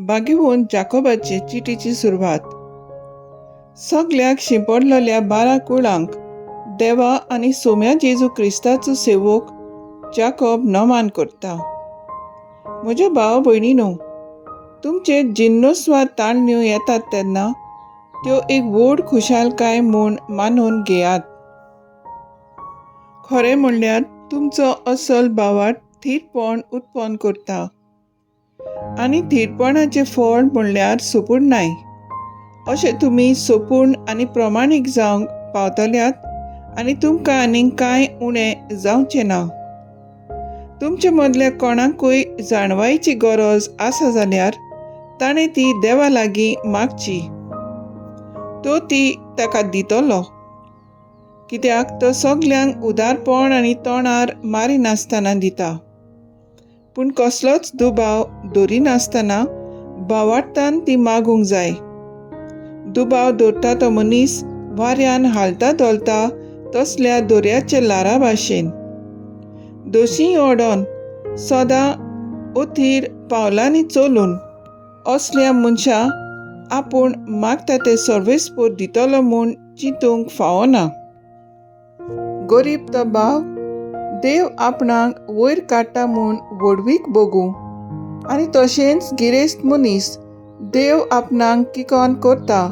भाग्यवंत जाकोबाचे चिटीची सुरवात. सगल्याक शिंपडलेल्या 12 कुळांक देवा आनी सोम्या जेजू क्रिस्ताचो सेवक जाकोब नमान करता. म्हज्या भाव भयणीनो, तुमचे जिन्नोस्वाद ताळण्यो येतात तेन्ना त्यो एक व्हड खुशालकाय म्हूण मानून घेयात. खरें म्हणल्यार तुमचो असल भावार्थ थीरपण उत्पन्न करता आनी थीरपणाचें फळ म्हणल्यार सोपूर्णाय. अशें तुमी सोपूर्ण आनी प्रमाणीक जावंक पावतल्यात आनी तुमकां आनीक कांय उणें जावचें ना. तुमचे मदल्या कोणाकूय जाणवायेची गरज आसा जाल्यार ताणें ती देवा लागीं मागची, तो ती ताका दितलो. कित्याक तो सगल्यांक उदारपण आनी तोंडार मारिनासतना दिता, पूण कसलोच दुबाव दवरिनासतना भावार्थान ती मागूंक जाय. दुबाव दवरता तो मनीस वाऱ्यान हालता धोलता तसल्या दर्याच्या ल्हारां भाशेन दोशीं ओडोन सदां अथीर पावलांनी चलून असल्या मनशां आपूण मागता ते सर्वेस्पोर दितलो म्हूण चिंतूंक फावना. गरीब तो भाव देव आपणाक वयर काडटा म्हूण व्हडवीक भोगूं आनी तशेंच गिरेस्त मनीस देव आपणाक किकोन करता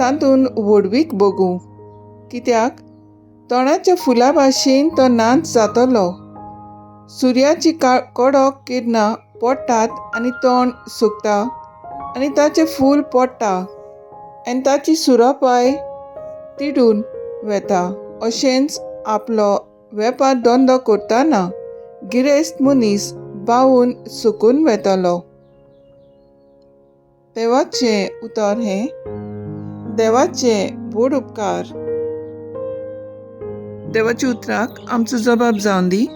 तातूंत व्हडवीक भोगूं. कित्याक तणाच्या फुलां भाशेन तो नाच जातलो. सुर्याची कडक किरणां पडटात आनी तण सुकता आनी ताचें फूल पडटा आनी ताची सुरपाय तिडून वेता. अशेंच आपलो वेपार धंदो करतना गिरेस्त मनीस बावून सुकून वेतलो. देवाचें उतर हें देवाचें व्हड उपकार. देवाच्या उतराक आमचो जबाब जावन दी.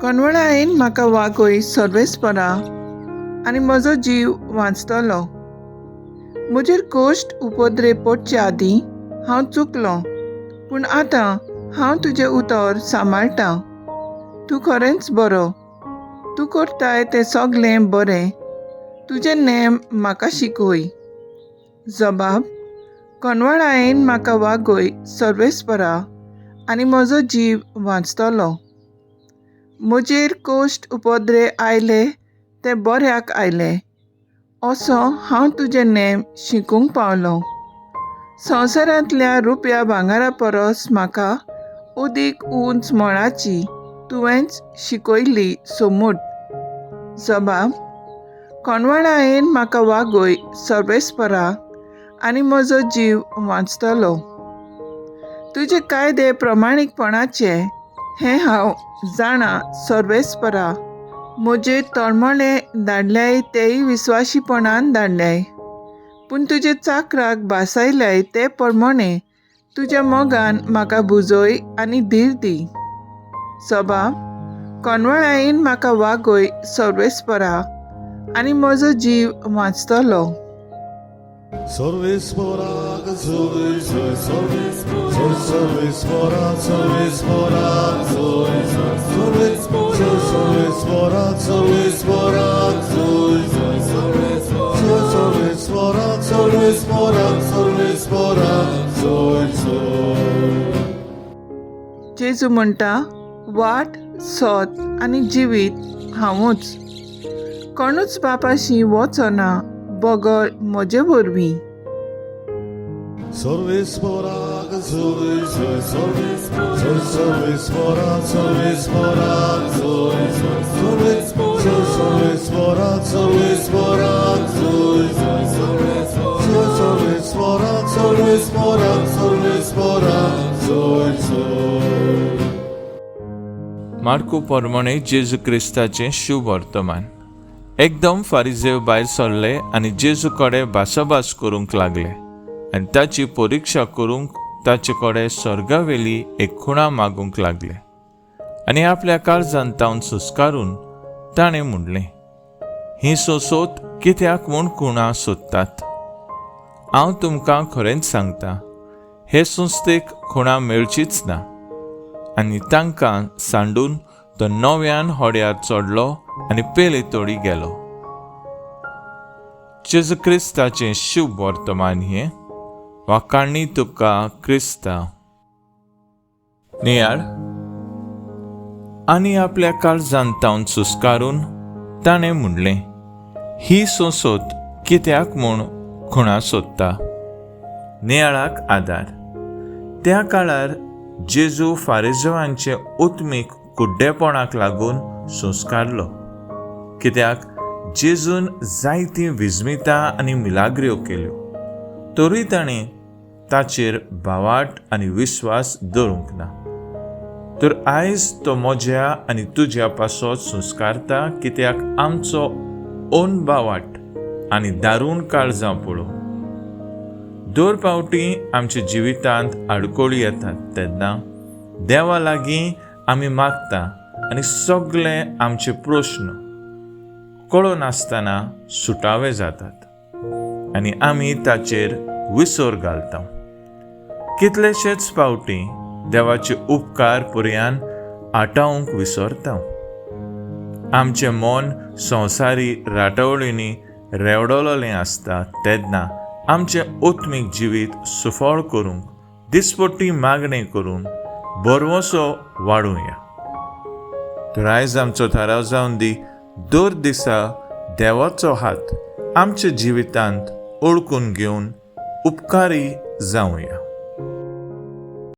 कनवळायेन म्हाका वागय सर्वेस्परा आनी म्हजो जीव वांचतलो. म्हजेर कश्ट उपद्रे पडचे आदीं हांव चुकलो, पूण आतां हांव तुजें उतर सांबाळटा. तूं खरेंच बरो, तूं करताय तें सगलें बरें. तुजें नेम म्हाका शिकय. जबाब कनवळायेन म्हाका वागय सर्वेस्परा आनी म्हजो जीव वांचतलो. म्हजेर कश्ट उपद्रे आयले ते बऱ्याक आयले, असो हांव तुजें नेम शिकूंक पावलो. संवसारांतल्या रुपया भांगरा परस म्हाका अदीक उंच मळाची तुवेंच शिकयल्ली सोमूट. जबाब कनवळायेन म्हाका वागय सर्वेस्परा आनी म्हजो जीव वांचतलो. तुजे कायदे प्रमाणीकपणाचे हें हांव जाणा सर्वेस्परा. म्हजे तळमळे धाडल्याय तेय विस्वाशीपणान धाडल्याय, पूण तुजे चाकराक भासायल्याय ते प्रमाणे तुज्या मोगान म्हाका बुजय आनी धीर दी. सभा कनवळायेन म्हाका वागय सर्वेस्परा आनी म्हजो जीव वांचतलो. सर्वेस्पराक जय जय सर्वेस्परा सर्वेस्पराक जय जय सर्वेस्परा सर्वेस्पराक जय जय सर्वेस्परा सर्वेस्पराक सर्वेस्पराक जय जय. जेजू म्हणटा, वाट सत आनी जिवीत हांवूच. कोणूच बापाशी वचना बगर म्हजे वरवीं. सर्वेस्पराक जय जय सर्वेस्परा सर्वेस्पराक जय जय सर्वेस्परा सर्वेस्पराक जय जय सर्वेस्परा सर्वेस्पराक सर्वेस्पराक जय जय. मार्कू परमणे जेजू क्रिस्ताचें शुभ वर्तमान. एकदम फारिजेव भायर सरले आनी जेजू कडेन भासाभास करूंक लागले आनी ताची परिक्षा करूंक ताचे कडेन स्वर्गावेली एक खुणा मागूंक लागले. आनी आपल्या काळजान तावन सुस्कारून ताणें म्हणलें, ही सोसोत कित्याक म्हूण खुणा सोदतात? हांव तुमकां खरेंच सांगता, हे संस्थेक खुणा मेळचीच ना. आनी तांकां सांडून तो नव्यान होड्यार चडलो आनी पेले तोडी गेलो. जेजू क्रिस्ताचें शुभ वर्तमान हें. वाखाणी तुका क्रिस्ता. नियाळ. आनी आपल्या काळजान तावन सुस्कारून ताणें म्हणलें, ही सोंसोत कित्याक म्हूण खुणा सोदता? नियाळाक आदार. त्या काळार जेजू फारिजवांचे उत्मीक कुड्डेपणाक लागून संस्कारलो, कित्याक जेजून जायतीं विस्मितां आनी मिलाग्र्यो केल्यो, तरूय ताणें ताचेर भावाट आनी विस्वास दवरूंक ना. तर आयज तो म्हज्या आनी तुज्या पासत संस्कारता, कित्याक आमचो ओन बावाट आनी दारूण काळजां पळोवंक. दर पावटी आमच्या जिवितांत आडकोळी येतात तेन्ना देवा लागीं आमी मागता आनी सगळे आमचे प्रस्न कळनासतना सुटावे जातात आनी आमी ताचेर विसर घालता. कितलेशेच पावटी देवाचे उपकार पर्यान आटावंक विसरता. आमचें मन संवसारी राटावळींनी रेवडलेलें आसता तेन्ना आमचें आत्मीक जिवीत सुफळ करूंक दिसपट्टी मागणें करून बरवसो वाडुया. तर आयज आमचो थाराव जावन दी, दर दिसा देवाचो हात आमच्या जिवितांत ओळखून घेवन उपकारी जावया.